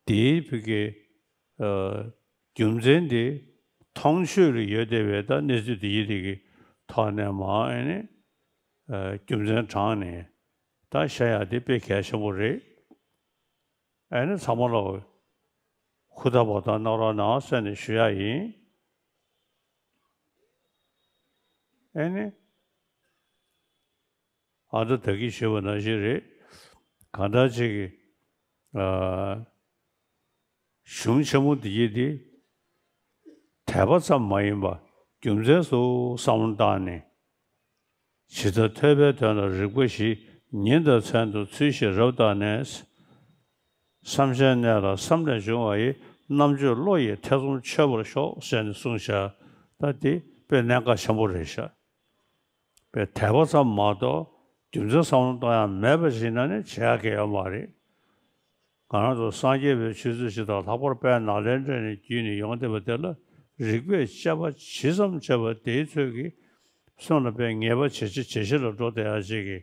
དེའི་བུ་གི་རྒྱུ་མཚན་དེ་མཐོང་ཆོས་ལ་ཡོད་བསྡད་པའི་ད་གནས་ཚུལ་དེ་ཡིན་དེ་གི་ཐོག་ནས་མ་ཨེ་ནི་རྒྱུ་མཚན་དྲངས་ནས་ད་བཤད་ཡག་དེ་དཔེ་གལ་ཆེན་པོ་རེད། ཨེ་ནི་ཚང་མ་ལ་ཧུར་ཐག་པ་དང་གནང་རོགས་གནང་ཟེར་ནས་ཞུ་ཡག་ཡིན། ཨེ་ནི། ཨ་ད་ད་གིན་ཞུས་པ་ནང་བཞིན་རེད། གང་ལྟར་ཅིག་གི་ཨ། གཞུང་ཆེན་མོ་འདི་ཡིས་འདི་དད་པ་ཙམ་མ་ཡིན་པ་རྒྱུ་མཚན་སོགས་བསམ་བློ་བཏང་ནས། ཇི་ལྟར་ཐོས་པའི་དོན་ལ་རིགས་པ་བཞི། ཉིན་དང་མཚན་དུ་ཚུལ་བཞིན་རབ་བརྟགས་ནས། བསམ་བྱའི་གནས་ལ་བསམ་ལས་བྱུང་བ་ཡི། རྣམ་དཔྱོད་བློ་ཡིས་ཐེ་ཚོམ་ཆོད་པར་ཤོག་ཟེར་ནས་གསུངས་བཞག་ད་འདི་དཔེ་གནད་འགག་ཆེན་པོ་རེད་ཤག་པའི་དད་པ་ཙམ་མ་གཏོགས་རྒྱུ་མཚན་བསམ་བློ་གཏོང་ཡག་མེད་པ་ཞིག་ན་ནི་བྱེད་ཡག་གི་ཡོད་མ་རེད། ང་རང་ཚོ་སངས་རྒྱས་པའི་ཆོས་ཚུལ་ཞིག་དང་ལྷག་པར་དཔལ་ནཱ་ལེནྡྲ་ནས་བརྒྱུད་ནས་ཡོང་བསྡད་པ་དེ་ལ་རིགས་པས་དཔྱད་པ་ཇི་ཙམ་བྱས་པ་དེའི་ཚོད་ཀྱིས་སེམས་ལ་དཔེ་ངེས་པ་ཇེ་ཆེ་ཇེ་ཆེ་ལ་འགྲོ་བསྡད་ཡག་ཅིག་གི་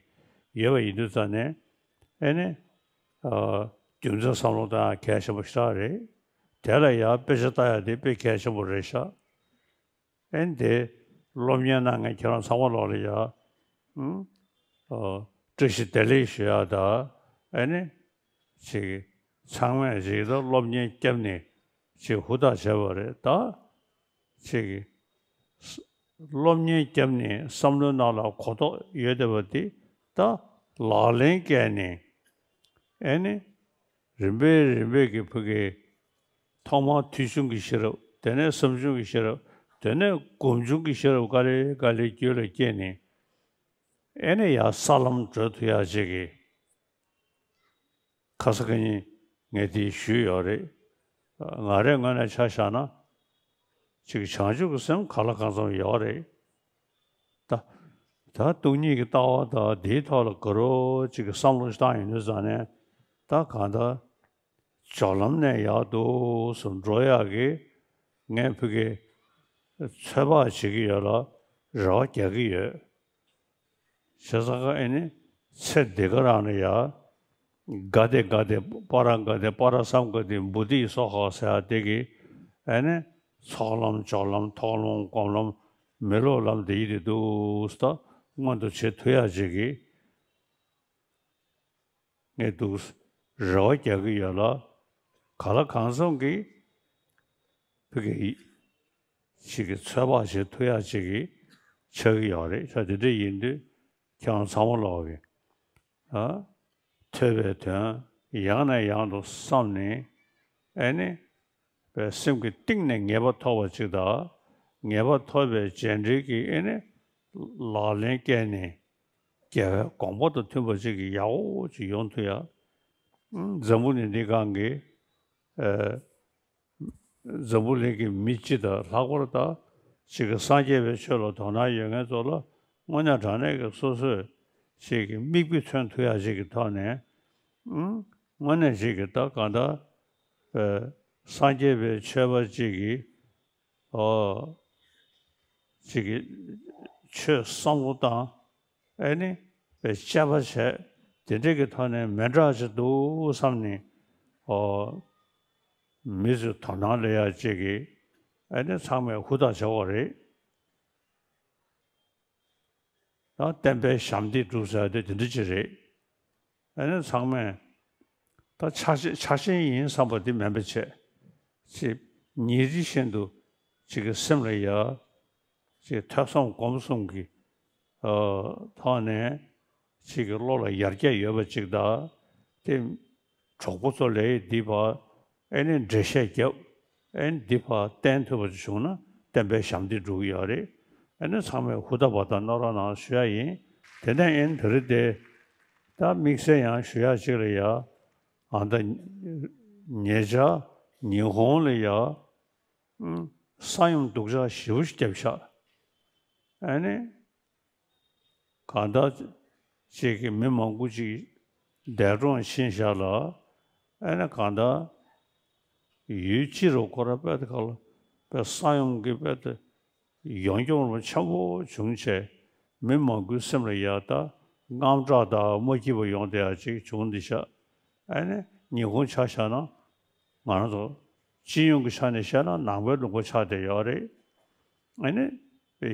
ཡོད་པ་ཡིན་དུས་ཙང་ནས་ཨེ་ནི་རྒྱུ་མཚན་བསམ་བློ་གཏོང་ཡག་གལ་ཆེན་པོ་ཞེ་དྲག་རེད། དེ་ལ་ཡང་དཔེ་ཆ་ལྟ་ཡག་དེ་དཔེ་གལ་ཆེན་པོ་རེད་ཤག་ཨེ་ནི་དེ་སློབ་གཉེར་གནང་མཁན་ཁྱེད་རང་ཚང་མ་ལོག་ལ་ཡ། ཨུམ། ཨོ། བཀྲ་ཤིས་བདེ་ལེགས་ཞུ་ཡག་དང་། ཨེ་ནི། ཅིག་ཚང་མས་ཅིག་ད་སློབ་གཉེར་བརྒྱབ་ནས་ཅིག་ཧུར་ཐག་བྱས་པ་རེད་ད། ཅིག་ས་སློབ་གཉེར་བརྒྱབ་ནས་བསམ་བློའི་ནང་ལ་གོ་རྟོགས་ཡོད་བསྡད་པ་འདི་ད་ལག་ལེན་བཀལ་ནས། ཨེ་ནི། རིམ་པས་རིམ་པས་ཀྱི་བུ་གའི་ཐོག་མར་ཐོས་བྱུང་གི་ཤེས་རབ། དེ་ནས་བསམ་བྱུང་གི་ཤེས་རབ། དེ་ནས་སྒོམ་བྱུང་གི་ཤེས་རབ་ག་ལེ་ག་ལེ་རྒྱུད་ལ་སྐྱེས་ནས། ཨེ་ནས་ཡར་ས་ལམ་བགྲོད་ཐུབ་ཡག་ཅིག་གི་ཁ་ས་ཁ་ཉིན་ངས་དེ་ཞུས་ཡོད་རེད། ང་རའི་ངོས་ནས་ཆ་བཞག་ན། ཅིག་བྱང་ཆུབ་ཀྱི་སེམས་གང་ལ་གང་འཚམ་ཡོད་རེད། ད་ད་སྟོང་ཉིད་ཀྱི་ལྟ་བ་དང་དེའི་ཐོག་ལ་དགའ་རབ་ཅིག་གི་བསམ་བློ་ཞིག་བཏང་ཡོང་དུས་ཙང་ནས། ད་གང་ལྟར་སྦྱོར་ལམ་ནས་ཡར་འདུག་སེ་འགྲོ་ཡག་གི་ངས་ཕ་གི་ཚོད་དཔག་བྱེད་ཀྱི་ཡོད་ལ་རེ་བ་རྒྱག་གི་ཡོད། བྱས་ཙང་ཨེ་ནི་ཚེ་འདི་ག་རང་ལ་ཡ། ག་དེ་ག་དེ་པ་ར་ག་དེ་པ་ར་སམ་ག་དེ་བུ་དྷི་སྭཱ་ཧཱ་ཟེར་ཡག་དེ་གི་ཨེ་ནི་ཚོགས་ལམ་སྦྱོར་ལམ་མཐོང་ལམ་སྒོམ་ལམ་མི་སློབ་ལམ་དེ་ཡི་དེ་འདུག་སེ་ད་མངོན་དུ་བྱེད་ཐུབ་ཡག་ཅིག་གི་ངས་འདུག་སེ་རེ་བ་རྒྱག་གི་ཡོད་ལ། གང་ལ་གང་འཚམ་གི་ཕ་གི་ཅིག་གི་ཚོད་དཔག་བྱེད་ཐུབ་ཡག་ཅིག་གི་ཆགས་ཀྱི་ཡོད་རེད། ད་དེ་འདྲ་ཡིན་དུས་ཁྱེད་རང་ཚང་མ་ལོག་གི་ཨ། ཐོས་པའི་དོན་ཡང་ནས་ཡང་དུ་བསམ་ནས། ཨེ་ནི། པའི་སེམས་ཀྱི་གཏིང་ནས་ངེས་པ་ཐོབ་པ་ཅིག་དང་། ངེས་པ་ཐོབ་པའི་རྗེས་འབྲེལ་གྱི་ཨེ་ནི། ལག་ལེན་བཀལ་ནས། རྒྱལ་བའི་དགོངས་པ་དང་མཐུན་པ་ཅིག་གི་ཡག་པོ་ཅིག་ཡོང་ཐུབ་ཡག་ཨུམ། འཛམ་བུ་གླིང་འདི་སྒང་གི་ཨེ། འཛམ་བུ་གླིང་གི་མི་སྤྱི་དང་ལྷག་པར་དུ་ཅིག་གི་སངས་རྒྱས་པའི་ཆོས་ལ་དོ་སྣང་ཡོད་མཁན་ཚོ་ལ་དངོས་གནས་དྲང་གནས་ཀྱི་སོ་སོས་ཅིག་གི་མིག་དཔེ་མཚོན་ཐུབ་ཡག་ཅིག་གི་ཐོག་ནས། ཨུམ། དངོས་གནས་ཅིག་གི་ད་གང་ལྟར་ཨེ། སངས་རྒྱས་པའི་ཆོས་པ་ཅིག་གི་ཨོ། ཅིག་གི་ཆོས་བསམ་བློ་བཏང་། ཨེ་ནི་དཔེ་དཔྱད་པ་བྱས། དེ་འདྲ་གི་ཐོག་ནས་མི་འདྲ་ཅིག་འདུག་བསམ་ནས། ཨོ། མི་ཚོས་དོ་སྣང་སླེབས་ཡག་ཅིག་གི་ཨེ་ནི་ཚང་མས་ཧུར་ཐག་བྱེད་དགོས་རེད། ད་བསྟན་པའི་ཞབས་འདེགས་སྒྲུབ་ཟེར་ཡག་དེ་དེ་འདྲ་ཅིག་རེད། ཨ་ནི་ཚང་མས་ད་ཕྱག་ཆེན་ཕྱག་ཆེན་ཡིན་བསམ་པ་དེ་མིན་པ་བྱས། ཅིག་ཉིན་རེ་བཞིན་དུ་ཅིག་གི་སེམས་ལ་ཡ། ཅིག་ཐོས་བསམ་སྒོམ་གསུམ་གྱི་ཨ་ཐོག་ནས་ ཅིག་གི་བློ་ལ་ཡར་རྒྱས་ཡོད་པ་ཅིག་དང་། དེ་གྲོགས་པོ་ཚོ་ལ་འདི་ཕར་ཨེ་ནི་འགྲེལ་བཤད་རྒྱབ། ཨེ་ནི་འདི་ཕར་བསྟན་ཐུབ་པ་ཅིག་བྱུང་ན་བསྟན་པའི་ཞབས་འདེགས་འགྲོ་གི་ཡོད་རེད། ཨེ་ནི་ཚང་མས་ཧུར་ཐག་པ་དང་རྣམ་རོགས་གནང་ཞུ་ཡ་ཡིན། དེ་ནས་ཨེ་ནི་དེ་རིང་དེ་ད་དམིགས་བསལ་ཡང་ཞུ་ཡ་ཅིག་ལ་ཡ། ཨ་ད་ཉེ་ཆར་ཉི་ཧོང་ལ་ཡ། ཨུམ། ས་ཡོམ་སྡུག་ཅག་ཞེ་པོ་ཞིག་བརྒྱབ་ཤག་ཨ་ནི། གང་ལྟར་ཅིག་གི་མི་མང་པོ་ཅིག་འདས་གྲོངས་ཕྱིན་ཤག་ལ། ཨ་ནི་གང་ལྟར་ཡུལ་སྤྱི་རུ་ཁོ་ར་དཔེ་དེ་ག་ལ་དཔེ་ས་ཡོམ་གྱི་དཔེ་དེ་ཡོངས་སྐྱོང་རུ་ཆེན་པོ་བྱུང་བྱས། མི་མང་པོའི་སེམས་ལ་ཡ་ད་དངངས་སྐྲག་དང་མ་སྐྱིད་པ་ཡོང་བསྡད་ཡ་ཅིག་བྱུང་བསྡད་ཤག་ཨ་ནི་ཉི་ཧོང་ཆ་བཞག་ན། ང་རང་ཚོ་སྤྱི་ཡོངས་ཀྱི་ཆ་ནས་བཤད་ན་ནང་པའི་ལུང་པ་ཆགས་བསྡད་ཡོད་རེད། ཨ་ནི་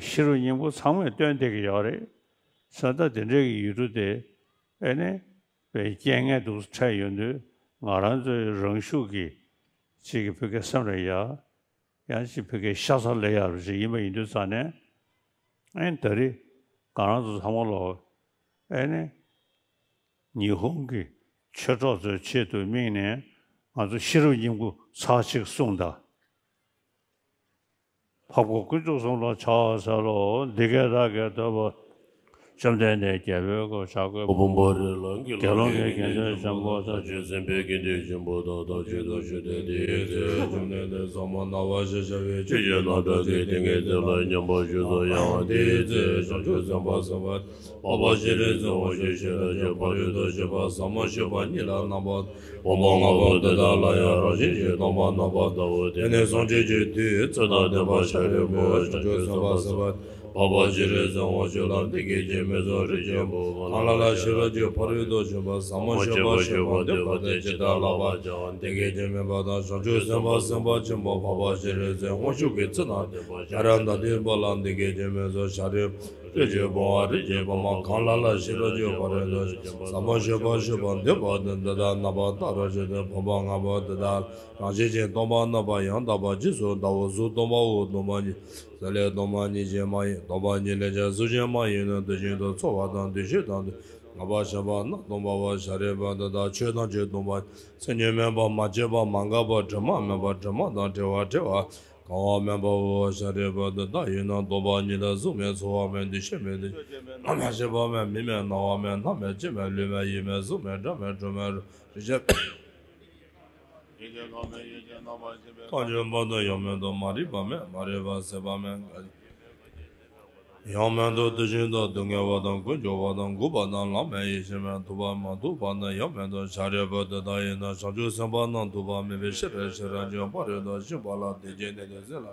ཤེས་རབ་སྙིང་པོ་ཚང་མས་སྟོན་བསྡད་ཀྱི་ཡོད་རེད། ས་ད་དེ་འདྲའི་གི་ཡུལ་གྲུ་དེ་ཨ་ནི་རྐྱེན་ངན་འདུག་འཕྲད་ཡོང་དུས། ང་རང་ཚོའི་རང་ཤུགས་ཀྱིས་ཅིག་གི་ཕ་གིའི་སེམས་ལ་ཡ། ཡང་ཅིག་ཕ་གིའི་ཤ་ཚ་ལ་ཡ་རུ་ཅིག་ཡིན་པ་ཡིན་དུས་ཙང་ནས། ཨ་ནི་ད་རེས་ང་རང་ཚོ་ཚང་མ་ལོ། ཨ་ནི། ཉི་ཧོང་གི་ཆོས་གྲོགས་ཚོའི་ཆེད་དུ་དམིགས་ནས་ང་ཚོ་ཤེས་རབ་སྙིང་པོ་ཚར་གཅིག་གསུངས་དང་། འཕགས་པ་དཀོན་མཆོག་གསུམ་ལ་ཕྱག་འཚལ་ལོ། འདི་སྐད་བདག་གིས་ཐོས་པ། བཅོམ་ལྡན་འདས་རྒྱལ་པོའི་གོ་ཆ་བགོས། ཕུང་པོ་རེ་ལ་དགེ་སློང་གི་དགེ་འདུན་ཆེན་པོ་དང་། ཆོས་སེམས་དཔའི་དགེ་འདུན་ཆེན་པོ་དག་དང་མཆོད་དོ་ཞུ་སྟེ། དེའི་ཚེ་བཅོམ་ལྡན་འདས་ཟབ་མོ་སྣང་བ་ཞེས་བྱ་བའི་ཆོས་ཀྱི་རྣམ་གྲངས་ཀྱི་ཏིང་ངེ་འཛིན་ལ་སྙོམས་པར་ཞུགས་སོ། ཡང་དེའི་ཚེ་བྱང་ཆུབ་སེམས་དཔའ་སེམས་དཔའ་འཕགས་པ་སྤྱན་རས་གཟིགས་དབང་ཕྱུག་ཤེས་རབ་ཀྱི་ཕ་རོལ་ཏུ་ཕྱིན་པ་ཟབ་མོ་སྤྱོད་པ་ཉིད་ལ་རྣམ་པར་དག་པ་ལྔ་པོ་འདི་དག་ལ་ཡང་རང་བཞིན་གྱིས་སྟོང་པར་རྣམ་པར་བལྟའོ། དེ་ནས་སངས་རྒྱས་ཀྱི་མཐུས་ཚེ་དང་ལྡན་པ་ཤཱ་རིའི་བུས་བྱང་ཆུབ་སེམས་དཔའ་སེམས་དཔའ་འཕགས་པ་སྤྱན་རས་གཟིགས་དབང་ཕྱུག་ལ་འདི་སྐད་ཅེས་སྨྲས་སོ། རིགས་ཀྱི་བུ། གང་ལ་ལ་ཤེས་རབ་ཀྱི་ཕ་རོལ་ཏུ་ཕྱིན་པ་ཟབ་མོ་སྤྱོད་པ་སྤྱོད་པ་འདོད་པ་དེས་ཇི་ལྟར་བསླབ་པར་བྱ་བ་འདི་སྐད་ཅེས་སྨྲས་པ་དང་། བྱང་ཆུབ་སེམས་དཔའ་སེམས་དཔའ་ཆེན་པོ་འཕགས་པ་སྤྱན་རས་གཟིགས་དབང་ཕྱུག་གིས་ཚེ་དང་ལྡན་པ་ཤཱ་ར་དྭ་ཏིའི་བུ་ལ་འདི་སྐད་ཅེས་སྨྲས་སོ། ཤཱ་རིའི་བུ། རིགས་ཀྱི་བུའམ་རིགས་ཀྱི་བུ་མོ། གང་ལ་ལ་ཤེས་རབ་ཀྱི་ཕ་རོལ་ཏུ་ཕྱིན་པ་ཟབ་མོ་སྤྱོད་པ་སྤྱོད་པ་འདོད་པ་དེས་འདི་ལྟར་རྣམ་པར་བལྟ་བར་བྱ་སྟེ། ཕུང་པོ་ལྔ་པོ་འདི་དག་རང་བཞིན་གྱིས་སྟོང་པར་རྣམ་པར་ཡང་དག་པར་རྗེས་སུ་བལྟའོ། གཟུགས་སྟོང་པའོ། སྟོང་པ་ཉིད་ཟེར་ལས་སྟོང་པ་ཉིད་ཅན་མ་ཡིན། སྟོང་པ་ཉིད་ལས་ཀྱང་གཟུགས་ཅན་མ་ཡིན་ནོ། དེ་བཞིན་དུ་ཚོར་བ་དང་། འདུ་ཤེས་དང་། ལྔ་པོ་ཞེས་པ་རྣམས་སྟོང་པའོ། ཤཱ་རིའི་བུ་འདི་དག་ཆོས་ཐམས་ཅད་སྟོང་པ། མཚན་ཉིད་མེད་པ། མ་སྐྱེས་པ། མ་འགགས་པ། དྲི་མ་མེད་པ། དྲི་མ་དང་བྲལ་བ། བྲལ་བ་གང་བ་མེད་པའོ། ཤཱ་རིའི་བུ་འདི་དག་ཡིན་ན་སྟོང་པ་ཉིད་ལ་གཟུགས་མེད། ཚོར་བ་མེད། འདུ་ཤེས་མེད། འདུ་བྱེད་མེད། རྣམ་ཤེས་པ་མེད། མིག་མེད། རྣ་བ་མེད། སྣ་མེད། ལྕེ་མེད། ལུས་མེད། ཡིད་མེད། གཟུགས་མེད། སྒྲ་མེད། དྲི་མེད། རེག་བྱ་མེད། ཐམས་ཅད་སྤངས་ཏེ་ཡང་མེད་དོ། མ་རིག་པ་མེད། མ་རིག་པ་ཟད་པ་མེད། ཡང་མེད་དོ། དེ་བཞིན་དུ་སྡུག་བསྔལ་བ་དང་། ཀུན་འབྱུང་བ་དང་། འགུགས་པ་དང་། ལམ་མེད། ཡེ་ཤེས་མེད། ཐུབ་པ་མ་ཐུབ་པ་ནི་ཡང་མེད་དོ། ཤཱ་རིའི་བུ་དེ་ལྟ་ཡིན་ན་བྱང་ཆུབ་སེམས་དཔའ་རྣམས་ཐུབ་པ་མེད་པའི་ཕྱིར། ཤེས་རབ་ཀྱི་ཕ་རོལ་ཏུ་ཕྱིན་པ་ལ་དད་ཅིང་ནན་ཏན་བྱས་ལ།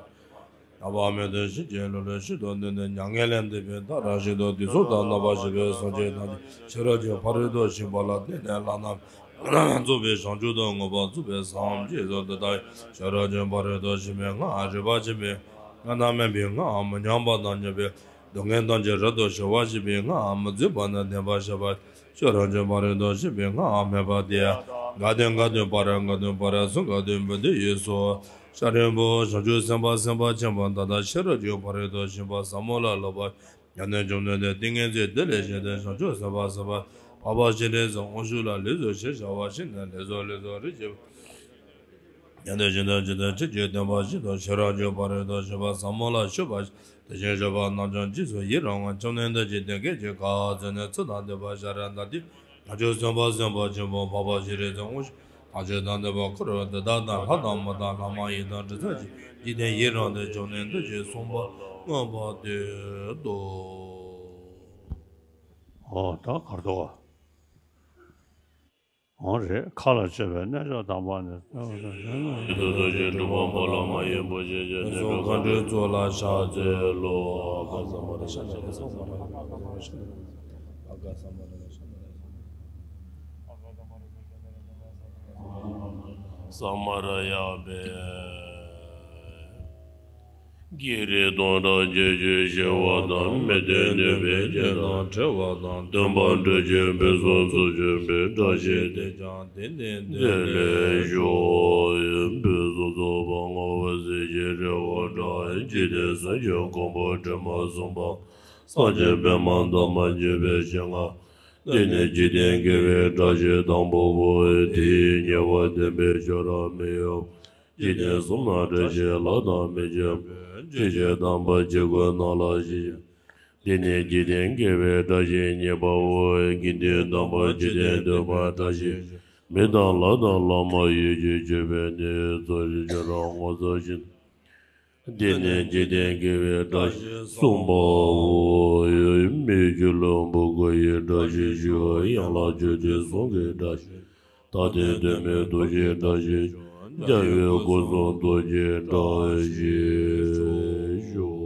རྣམ་པ་མེད་དོ། ཕྱིན་ཅི་ལོག་ལས་ཤིན་ཏུ་འདས་ནས། མྱ་ངན་ལས་འདས་པའི་མཐར་ཕྱིན་ཏོ། དུས་གསུམ་དུ་རྣམ་པར་ཤེས་པའི་སངས་རྒྱས་ཐམས་ཅད་ཤེས་རབ་ཀྱི་ཕ་རོལ་ཏུ་ཕྱིན་པ་ལ་བརྟེན་ནས་བླ་ན་མེད་པ་རྫོགས་པའི་བྱང་ཆུབ་ཏུ་མངོན་པར་རྫོགས་པའི་སངས་རྒྱས་སོ། དེ་ལྟར་ཤེས་རབ་ཀྱི་ཕ་རོལ་ཏུ་ཕྱིན་པའི་སྔགས་རིག་པ་ཆེན་པོའི་སྔགས་རྣམ་སྨིན་པའི་སྔགས། མི་མཉམ་པ་དང་མཉམ་པའི་སྡུག་བསྔལ་ཐམས་ཅད་རབ་ཏུ་ཞི་བར་བྱེད་པའི་སྔགས། མི་བརྫུན་པ་དང་བདེན་པར་ཤེས་པ། ཤེས་རབ་ཀྱི་ཕ་རོལ་ཏུ་ཕྱིན་པའི་སྔགས་སྨྲས་པ་སྟེ། ག་དོན་ག་དོན་པར། ག་དོན་པར་གསུང་། ག་དོན་བུ་དེ་ཡིས་སོ། ཤཱ་རིའི་བུ། བྱང་ཆུབ་སེམས་དཔའ་སེམས་དཔའ་ཆེན་པོ་འདི་དག་ཤེས་རབ་ཀྱི་ཕ་རོལ་ཏུ་ཕྱིན་པ་ཟབ་མོ་ལ་སློབ་པར་ཡང་དེ་བཅོམ་ལྡན་འདས་ཏིང་ངེ་འཛིན་དེ་ལས་བཞེངས་ཏེ། བྱང་ཆུབ་སེམས་དཔའ་སེམས་དཔའ་འཕགས་པ་སྤྱན་རས་གཟིགས་དབང་ཕྱུག་ལ་ལེགས་སོ་ཞེས་བྱ་བ་བྱིན་ནས། ལེགས་སོ་ལེགས་སོ། རིགས་ཀྱི་ཡང་དེ་བཞིན་དུ་ཇི་ལྟར་ཁྱེད་ཀྱིས་བསྟན་པ་བཞིན་དུ་ཤེས་རབ་ཀྱི་ཕ་རོལ་ཏུ་ཕྱིན་པ་ཟབ་མོ་ལ་སྤྱོད་པ། དེ་བཞིན་གཤེགས་པ་རྣམས་ཀྱང་རྗེས་སུ་ཡི་རང་ངོ་། བཅོམ་ལྡན་འདས་ཀྱིས་དེ་སྐད་ཅེས་བཀའ་སྩལ་ནས། ཚེ་དང་ལྡན་པ་ཤཱ་ར་དྭ་ཏིའི་བུ། བྱང་ཆུབ་སེམས་དཔའ་སེམས་དཔའ་ཆེན་པོ་འཕགས་པ་སྤྱན་རས་གཟིགས་དབང་ཕྱུག་ཐམས་ཅད་དང་ལྡན་པ་འཁོར་བ་འདི་དག་དང་། ལྷ་དང་། མི་དང་། ལྷ་མ་ཡིན་དང་། དྲི་ཟར་གྱི་འཇིག་རྟེན་ཡི་རངས་ཏེ། བཅོམ་ལྡན་འདས་ཀྱིས་གསུངས་པ་མངོན་པར་བསྟོད་དོ། ཨོ་ད་གར་དོ། འོང་རེད། མཁའ་ལ་སྤྱོད་པའི་རྣལ་འབྱོར་དམ་པ་ནི། ཡིད་དུ་འོང་ཞིང་སྒྲུབ་པ་པོ་ལ་མ་ཡིན་པ་ཞེས་བྱ། དེ་ཚོ་མཁའ་འགྲོའི་གཙུག་ལག་ཕྱག་འཚལ་ལོ། ཨ་ག་ས་མ་ར་ཤ་ཤ་ས་མ་ར་ཨ་ག་ས་མ་ར་ས་མ་ར་ས་མ་ར་ཡ་བེ། བགེགས་རིགས་སྟོང་ཕྲག་བརྒྱད་ཅུ་ཞི་བ་དང་། མི་མཐུན་ནུས་པའི་རྐྱེན་དང་བྲལ་བ་དང་། སྟོན་པ་འགྲོ་ཆེན་ཕུན་སུམ་ཚོགས་ཀྱི་དཔལ། བཀྲ་ཤིས་དེས་ཀྱང་དེང་འདིར་བདེ་ལེགས་ཤོག། ཕུན་སུམ་ཚོགས་པ་བསྔོ་བ་གཟི་བརྗིད་རི་བོ་འདྲ། འཇིག་རྟེན་སེམས་ཅན་ཀུན་པོ་དྲི་མ་བསུམ་པ། སངས་རྒྱས་པདྨ་འདབ་མ་བརྒྱད་པའི་ཞིང་ཁམས། འདི་ནི་འཇིག་རྟེན་དགེ་བའི་བཀྲ་ཤིས་དང་པོ་བོ། དེའི་ཉེ་བར་བསྟན་པའི་ཆོས་རབ་སྨྲས་ཡོད། འཇིག་རྟེན་གསུམ་ན་བཀྲ་ཤིས་ལྷ་དང་མི་མཇལ་བའི། འཇིགས་བྱེད་དམ་པ་ཇི་སྐད་ནང་ལ་ཞེས། འདི་ནི་འཇིག་རྟེན་དགེ་བའི་བཀྲ་ཤིས་གཉིས་པའོ། དགེ་འདུན་དམ་པ་འཇིག་རྟེན་འདོད་པ་བཀྲ་ཤིས། མི་དང་ལྷ་དང་ལྷ་མ་ཡིན་གྱི་སྤྱོད་པས་ནི། རྩ་བའི་ཆོས་རབ་ངོ་མཚར་ཞིང་། འདི་ནི་འཇིག་རྟེན་དགེ་བའི་བཀྲ་ཤིས་གསུམ་པའོ། མིའི་རྒྱུད་ལ་བུ་དགའ་ཡི་བཀྲ་ཤིས་ཤོག། ཡན་ལག་བཅུ་དྲུག་གསུང་གི་བཀྲ་ཤིས། མཐའ་རྟེན་དོན་མེད་ཐུགས་རྗེའི་བཀྲ་ཤིས་ཤོག། རྒྱལ་བའི་སྐུ་གསུང་ཐུགས་ཀྱི་བཀྲ་ཤིས་ཤོག།